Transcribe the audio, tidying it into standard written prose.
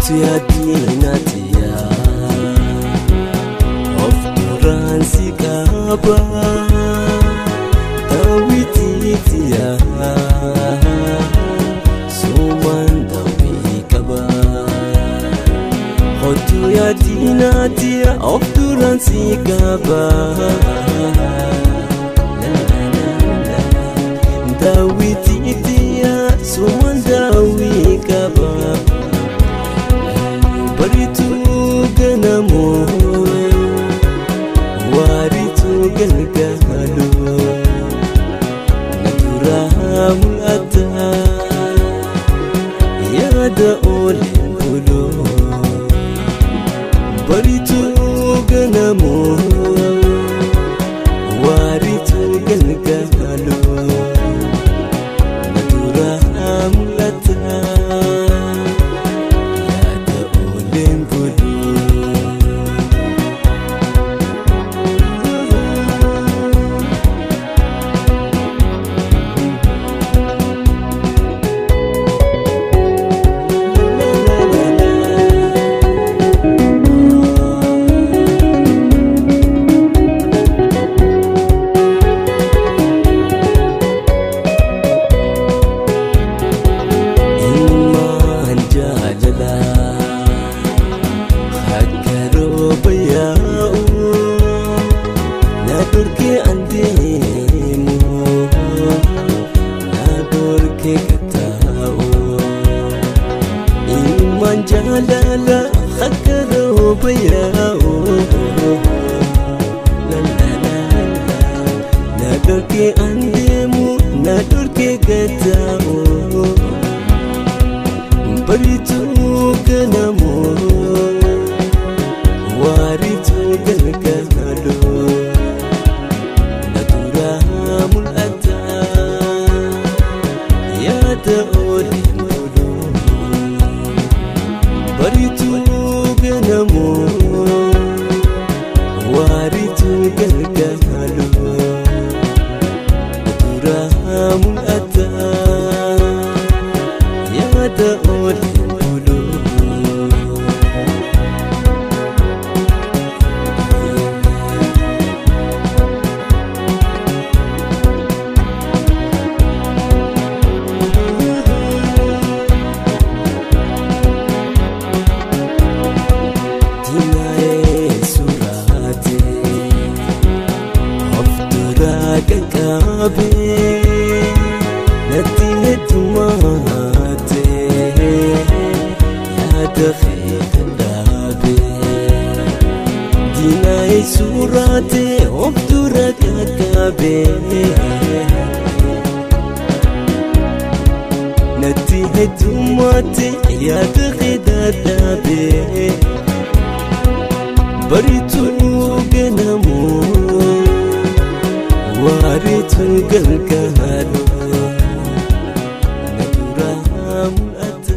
Yaadinaatiya of duraan si qaba daawwitiitiya sumaan daawwii qaba. Hotu yaadinaatiya of duraan si qaba daawwitiitiya sumaan daawwii qaba. Baritu ganamo waritu galgalo natura mul'ata yaada ooleen bulu. Baritu ganamo waritu galgalo natura mul'ata. Jalala khakaro bayao la la la la na dorke andemu na dorke gatao baritu ganamo waritu galgalo natura mul'ata yaada ooleen. Baritu ganamo waritu galgalo natura mul'ata yaada ooleen bulu. Natti heddumaate yaada keessa diinaa suuraate of dura qaqqabe. Natti heddumaate yaada keessa dhaabee barituu ganamu waritu galgalo natura mul'ata.